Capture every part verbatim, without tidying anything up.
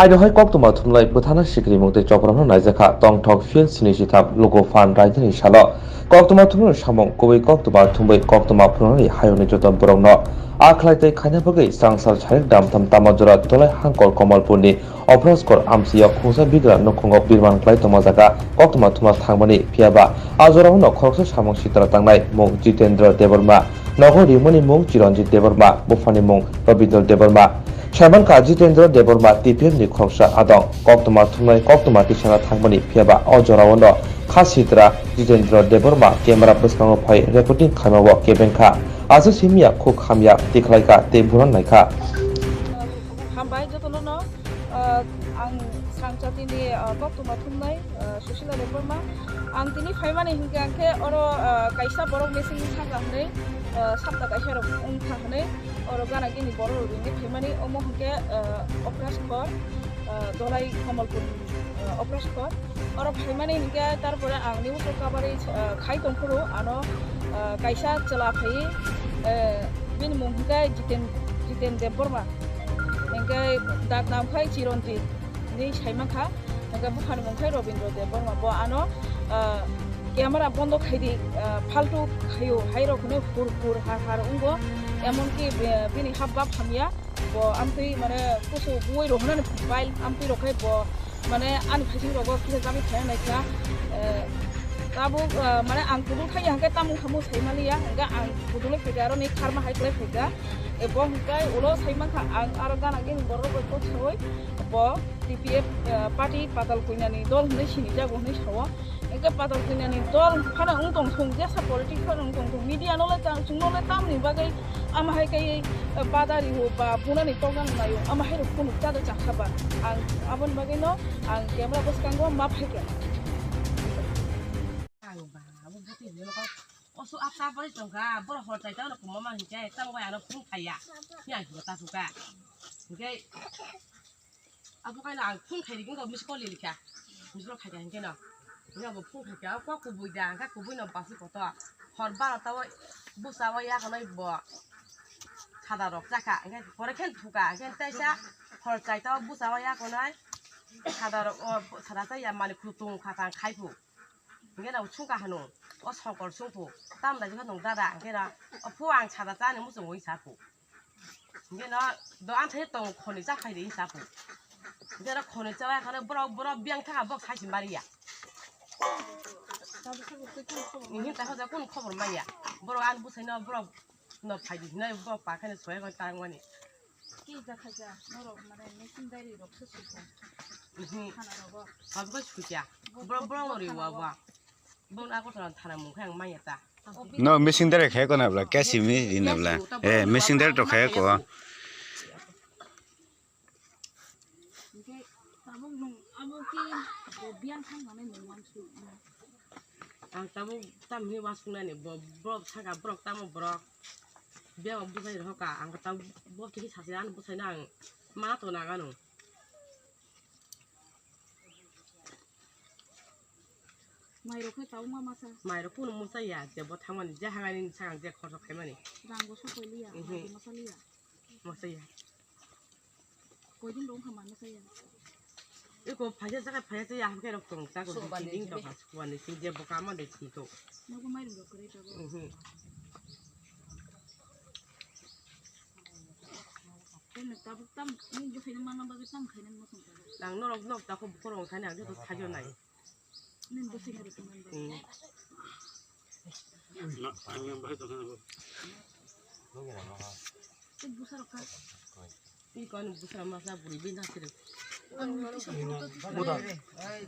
Haino hai koktwma thumlai bwthana sikrimung tei chopramno naijakha tongthok field sini sitham luku phan raidani salo. Koktwma thumlai samung kubui koktwma thumbai koktwma phunuknani hayungni joto borokno a khlai tei khaina bagwi sangsar sarik damtham tama jora Dolai Hangkor Komolpurni Oprajkor amchio khungsa bigra nukhungo birman khlai tongma jaga koktwma thumna thangmani phiyaba a jorao no khoroksa samung sitra tangnai mung Jitendra Debbarma, nogo rimani mung Chiranjit Debbarma, buphani mung Rabindra Debbarma. Saimankha Jitendra Debbarma T P F ni khoroksa adong. Koktwma thumnai koktwma tisana thangmani phiyaba o jorao no kha sitra Jitendra Debbarma camera bwskango phai recording khaimao kebengkha. Aswk simiya khuk hamya tikhlaikha tei buran naikha. Hambai jotono no, ah, ang Sangchatini, ah, koktwma thumnai, ah, Susila Debbarma. Ang tini phaimani hinkhe ang khe oro, ah, kaisa borok missing thangkha hwnwi, ah, sapta kaisa rok wngkha hwnwi oro gana gini borok rok ringwi phaimani omo hinkhe, ah, Oprajkor, ah, Dolai Komolpur, ah, Oprajkor. Oro phaimani hinkhe tarpore ang news o coverage, ah, khai tongphuru ano, ah, kaisa chwla phaiwi, eh, bini mung hinkhe Jiten, Jiten Debbarma. Hinkhe dak nam khai Chiranjit hinwi saimankha. Hinkhe buphani mung khai Rabindra Debbarma. Bo ano, ah, camera bondo khaidi, ah, phaltu khaio, hairok hwnwi hur hur har har wngo. Emonki, eh, bini hap bap hamya. Bo amtwi mane kusu buwi rok hwnani mobile amtwi rok khai bo mane ani phaising rogo kisa jagwi thaya naikha. Eh, tabuk, eh, mane ang kudul khaiya hwnkhe tamung khamung sai maliya, hwnkhe ang kudulwi phaikha aroni kharma hai kwlai phaikha. Eh, bo hwnkhe ulo sai mankha ang aro gana gini borok rok kok sawi bo T P F, eh, party patal kuinani dol hwnwi sinijago hwnwi sao. Hwnkhe patal kuinani dol phano wng tong thung, jesa politics phano wng tong thung, media no le chang, chwngno le tamni bagwi ama hai kai, eh, badari o ba bunani program naio, ama hai rok phunuk cha da chakha ba. Ang aboni bagwi no ang camera bwskango ma phaikha. Ang ba abo buti hino ko osu apta bari tongkha, boro hor chai ta no kumama hinkhe tamo bai ano phung khaiya. Ni ang hino ta thuka. Hinkhe Abo kaino ang phone khairigwino miss call lilikha. Miss call khaikha hinkhe no. Hinkhe abo phone khaikha, o kok kubui da, hinkhe kubui no basi kotor. Hor barota o bwsa o yakonai bo sada rok chakha. Hinkhe pore khe thuka, hinkhe taisa hor chaita o bwsa o yakonai sada rok, o sada cha ya mani khultung kha tang khai phu. Hinkhe no sungkha hwnwi, o songkor sungkhu, tamni jikhe nwng dada, hinkhe no, o phu ang sada chani muchungwi sa phu. Hinkhe no, do ang thai tong khoni cha khai de sa phu. Hinkhe no khoni cha khai borok, borok biyang thangkha borok sai si mariya. Hinkhe ta hoja kun khobor maya. Borok ang bwsai no, borok no phai di hinai borok pa khai no soya khai tang mani. Ki ja khaja norok mane machine dari rok se suko. Mhm. Thana rogo. Abo khe suiya. Bro, bro, ori wa wa. Bong ako thana thana mung khe ang manya ta. No machine dari khe ko na bla, kasi mi di na bla. Eh, machine dari to khe ko. Hingke tabuk nung abo ki bo biang thang mane nung wan su. Ang tabuk tam hi wasung nani bo, borok thaka borok tamo borok. Biang bujai rohoka ang tabuk bo kiri sasi an bujai nang. Mana to naga nung. Mairok khe tabuk ma masa. Mairok kuno musa ya, je bo thangmani, je hangani sakang je khorok khaimani. Rang bo sokoi liya, mhm, mairok masa liya. Masa ya. Koidin rong kha ma masa ya. Eko phaisa saka phaisa ya, hamke rok tong ta ko. Sokbani ding to jibe. Ka sokbani sing je bo kama de sing to. Nogo mairok rok kore tabuk. Mhm. Tei nwng tabuk tam, nini bwsaino manna bagwi tam khainani muchung tabuk? Ang norok nok takhuk bukhuk rok thani ang joto sajo nai. Nini bwsaino rwtwmani bagwi. Hmm. Na, ang yang bahai tongkha nabo. Tei bwsa rok kha? Iko ani bwsa masa bwrwi bini thang sirwk. Ang kisa photo tisa.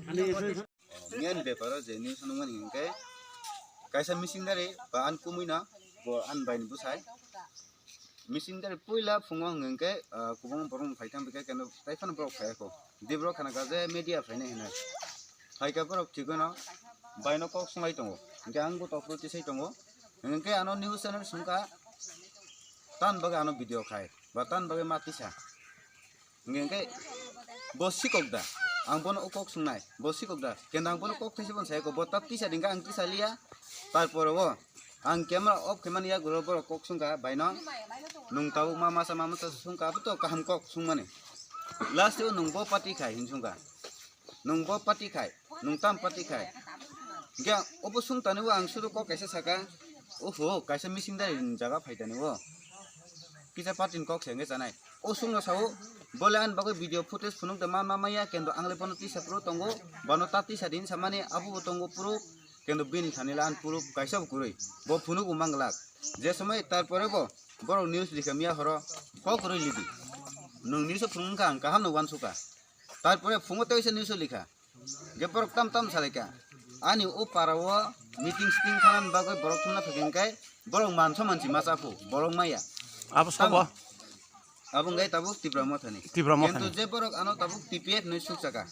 Ani Main beparo je news nungmani hinkhe kaisa missionary ba ani kumui no bo ani bai ni bwsai. Missionary puila phungo hwnkhe, ah, kwbangma borok phai thang bikhe keno tai phano borok phai kho. Di borok khana kha je media phainai hinwi. Hai khe borok thik no bai no kok swngwi tongo. Hinkhe ang bo topro tisai tongo. Hinkhe ano news channel swngkha tan bagwi ano video khai ba tan bagwi ma tisa. Hingke, hingke bo sikok da, ang bono o kok swngnai, bo sikok da, kenda ang bono kok thaisa bono sai ko, bo ta tisa dingka ang tisa liya, tarpore o ang camera off khaimani yagulo borok kok swngkha baino, nwng tabuk ma masa ma masa swngkha, abo to kaham kok swngmani. Last o nwng bo party khai hinsungkha. Nwng bo party khai, nwng tam party khai. Hinkhe obo sungtani o ang suru kok kaisa saka, "Oho, kaisa missing diary ni jaga phaitani o." Kisa party ni kok se hwnkhe chanai. O sungno sao, "Bole ani bagwi video footage phunuk de ma, ma maya, kendo ang le bono tisa phuru tongo, bono ta tisa din samani, abo bo tongo phuru, kendo bini thani le ani phuru kaisa bo kwrwi, bo phunuk bo manglak." Je somoi tarpore bo borok news likha miya horo, kok kwrwi lidi. Nwng news o phunuk wngkha ang kaham no uansukha. Tarpore phungo teisa news o likha. Je borok tam tam salaikha. Ani o para o meeting sitting khanani bagwi borok thumna phaikhai khe borok manso mansi ma chaphu, borok maya. Abo sabo? Abo wngkha tabuk Tipra Mothani. Tipra Mothani. Kintu je borok ano tabuk T P F hinwi sukchakha.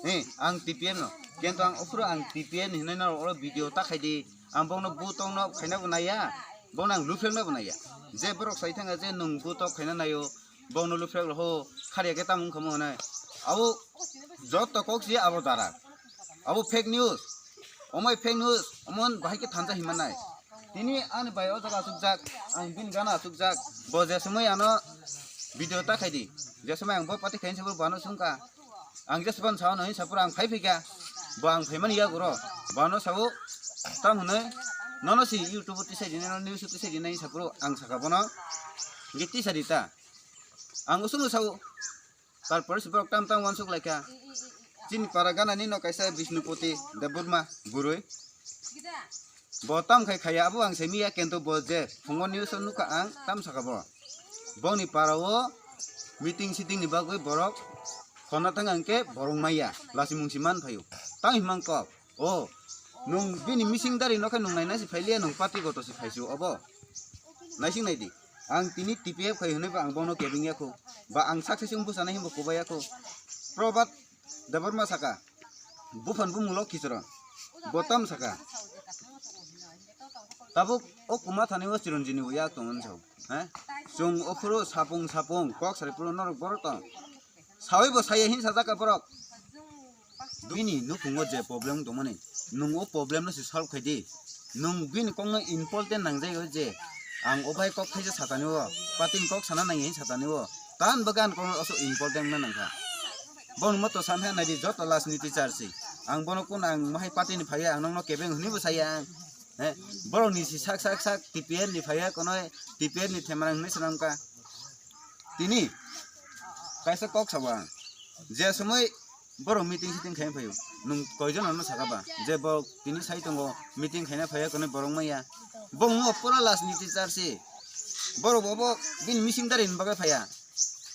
He, ang T P F no. Kintu ang ophuru ang T P F ni hinwi norok oro video ta khaidi. Ang bokno butokno khaina bo naiya. Bokno ang luphrengna bo naiya. Je borok sai thangkha je nwng butok khaina naio. Bokno luphrek rw ho, khariya khe tamo wngkha mo hwnwi. Abo joto kok si abo dara. Abo fake news. Omai fake news, omon bahai khe thansa hima nai. Tini ani bai o jaga achukjak, ang bini gana achukjak. Bo je somoi ano video ta khaidi. Je somoi ang bo party khaini sabo bo ano sungkha. Ang je soban sao no hinsa pura ang phai phika. Bo ang phaimani yago ro. Bo ano sao tam hwnwi nono si YouTube tisai dinai, no news tisai dinai hinsa pura ang saka bono. Ge tisari ta. Ang usung usao. Tarpore se borok tam tam uansuk laikha. Chini para gana ni no kaisa Bishnupati Debbarma burui. Bo tam khai khaya abo ang sai miya, kintu bo je phungo news o nukha ang tam saka bo. Boni para o meeting sitting ni bagwi borok khona thang ang khe borok maya lasimung si man phaio. Tang himang kok. O, nwng bini missing diary no khe nwng naina si phailiya, nwng party goto si phaisu obo. Naising naidi. Ang tini T P F khai hwnwi ba ang bono kebeng yakho. Ba ang success wng bwsana himbo kubai yakho. Probhat Debbarma saka. Buphan bumung lo kichoro. Bo tam saka. Tabuk o kuma thani o Chiranjini bo yak tong wng sao. He? Chwng ophuru sapung sapung kok sari phuru norok borok tong. Sawi bo saya hin sajak ka borok. Bini nukhungo je problem tongmani, nwng o problem no se solve khai di. Nwng bini kokno important nangjai o je ang o bai kok khaisa satani o, party ni kok sana nangya hin satani o, tan bagan kokno oso important na nangkha. Boni moto samhe nai di joto last ni teacher si. Ang bono kun ang mahai party ni phaiya ang nokno kebeng hwnwi bo saya ang. He, borok ni si sak sak sak T P F ni phaiya kono T P F ni themrang hwnwi swnamkha. Tini kaisa kok sabo ang. Je somoi borok meeting sitting khai phaio. Nwng koijon ano saka ba? Je borok tini sai tongo meeting khaina phaiya kono borok maya. Bo wngmo pura last ni teacher si. Borok bo, bo bini missing diary ni bagwi phaiya.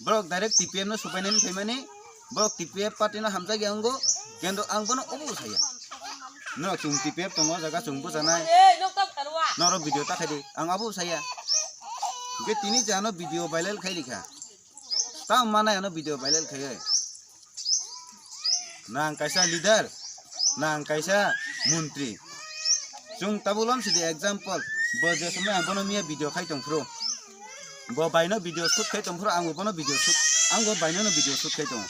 Borok direct T P F no supainani phaimani. Borok T P F party no hamjakya wngo. Kendo ang bono obo saya. Norok chwng T P F tongo o jaga chwng bwchanai. Norok video ta khai di. Ang abo saya. Hwnkhe tini je ano video viral khai rikha. Tamo manai ano video viral khaiwi. Nang kaisa leader, nang kaisa montri. Chwng tabuk lom sidi example, bo je somoi ang bono miya video khai tongphuru. Bo baino video shoot khai tongphuru, ang bo bono video shoot, ang bo baino no video shoot khai tongo.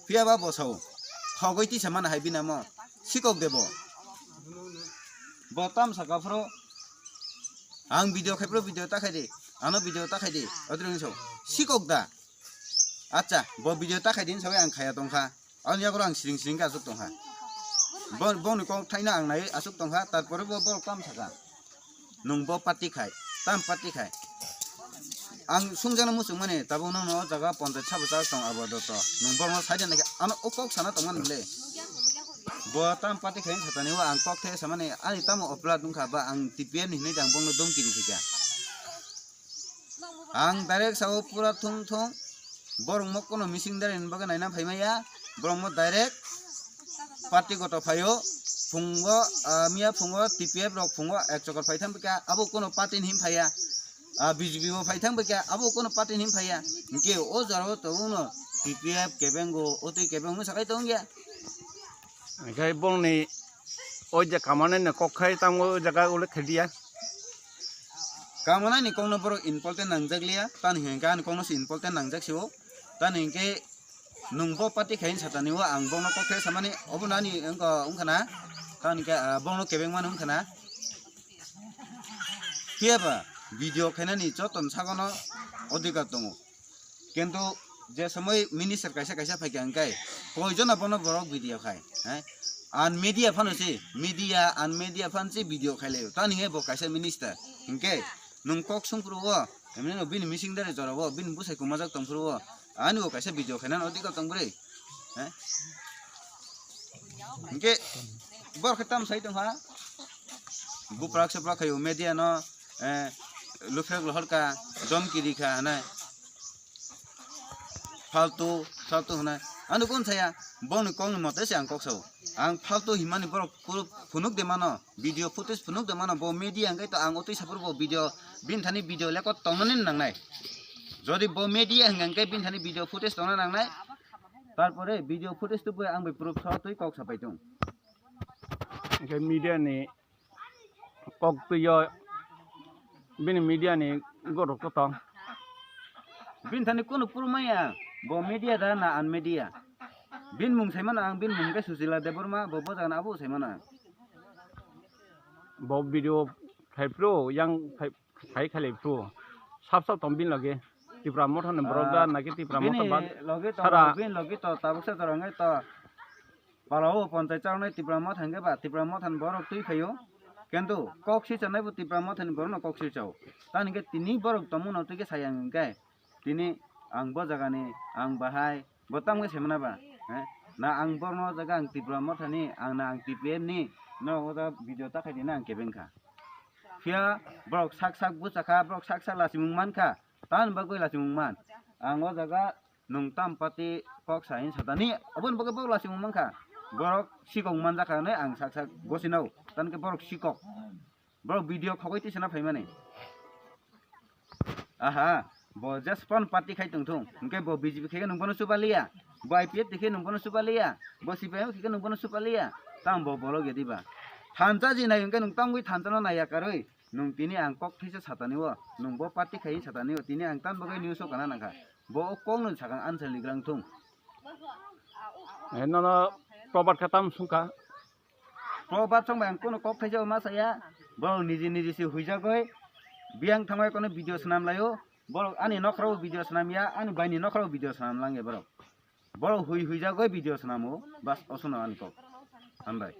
Phiya ba bo sao, thogwi tisa mana hai bini amo, sikok de bo. Bo tam saka phuru, ang video khai phuru video ta khai di, ano video ta khai di, otro ni sao, sikok da. Acha, bo video ta khai din sawi ang khaya tongkha. Ani yago ang siring siring khe asuk tongkha. Bo, boni kok thaino ang nai asuk tongkha, tarpore bo borok tam saka. Nwng bo party khai, tam party khai. Ang sungjakno muchung mani, tabuk nokno o jaga ponchayat sabo chak tong abo doto. Nwng borokno sai de naikhe, ano o kok sana tongmani le. Bo tam party khai satani o ang kok the samani, ani tamo operat wngkha ba ang T P F ni hinwi ang bongno domki riphika. Ang direct sao pura thung thung. Borok mo kono missing diary ni bagwi naina phai maya. Borok mo direct party goto phaio. Phungo, ah, miya phungo T P F rok phungo ek chokor phai thang bwkha. Abo kono party ni him phaiya. Ah, B J P bo phai thang bwkha. Abo kono party ni him phaiya. Hwnkhe o jora o tabukno T P F kebengo, o twi kebeng wngwi sakai tongya. Hwnkhe bongni o je kamanai ni kok khai tamo o jaga ulik khai diya. Kamanai ni kokno borok important nangjak liya, tani hinkhe ani kokno se important nangjak se o. Tani hinkhe nwng bo party khai satani o, ang bongno kok khai samani obo nani wngkha na, tani hinkhe, ah, bongno kebeng mani wngkha na. Phiya ba video khainani joto ni sagono odhikar tongo. Kintu Je somoi minister kaisa kaisa phaikha hwnkhe, koijono bono borok video khai, he? An media phano se, media, an media phan se video khai laio. Tani hwnkhe bo kaisa minister. Hwnkhe nwng kok sung phuru o, emni no bini mising dare jora o, bini bwsai kumajak tong phuru o, ani bo kaisa video khainani odhikar tong bwrwi, he? Hwnkhe borok khe tam sai tong ha, buprak suprak khaio media no, eh, luphek lohor ka, jom kiri kha, hwnwi. Faltu, faltu hwnwi. Ano kun saya, boni kokni mote se ang kok sao. Ang faltu himani borok kuru phunuk de mano, video footage phunuk de mano, bo media hwnkhe to ang otwi saphuru bo video, bini thani video lekot tongnani nangnai. Jodi bo media hwnkhe bini thani video footage tongna nangnai, tarpore video footage tubui ang bai proof sao twi kok sapai tong. Hwnkhe media ni kok twi o bini media ni gorok to tong. Bini thani kunu purmaya, bo media da na an media. Bini mung sai mano ang, bini mung khe Susila Debbarma, bo bo jagani abo sai mano ang. Bo video khai phuru, yang khai, khai khali phuru. Sap sap tong bini loge. Tipra Motha ni borok da, ah, naki Tipra Motha bini ba loge to, sara. Bini loge to, tabuk sa jora ngai to. Pala o ponchai chao nai Tipra Motha hwnkhe ba, Tipra Motha ni borok twi phaio. Kintu kok si chanai bo Tipra Motha ni borok no kok si chao. Tani hwnkhe tini borok tongmung no twi khe sayang hwnkhe. Tini ang bo jaga ni, ang bahai, bo tamo se mwnaba, he? Na ang borno jaga ang Tipra Motha ni, ang na ang T P F ni, no o jaga video ta khai di na ang kebeng kha. Phiya borok sak sak bucha kha, borok sak sak lachimung man kha, tan bagwi lachimung man. Ang o jaga nwng tam party kok sa hin satani, aboni bagwi borok lachimung man kha. Borok sikok man jakha hinwi ang sak sak gosi nao, tan khe borok sikok. Borok video khogwi tisana phaimani. Aha, bo just phone party khai tongthung. Hwnkhe bo B J P khai khe nwng bono chuba liya. Bo I P F khai khe nwng bono chuba liya. Bo C P I M khai khe nwng bono chuba liya. Tamo bo bolok ya diba? Thansa ji nai hwnkhe nwng tangwi thansa no naiya karwi. Nwng tini ang kok thaisa satani o. Nwng bo party khai satani o. Tini ang tam bagwi news o kana nangkha. Bo o kok nwng sakang answer ligrang thung. Eh, nono probat khe tam sungkha. Probat song bai ang kono kok thaisa ma saya. Borok niji niji se huijagoi. Biyang thangbai kono video swnam laio. Borok ani nokhrao video swnam ya, ani baini nokhrao video swnam lang ya borok. Borok hui huijagoi video swnamo. Bas, osono ani kok. Hambai.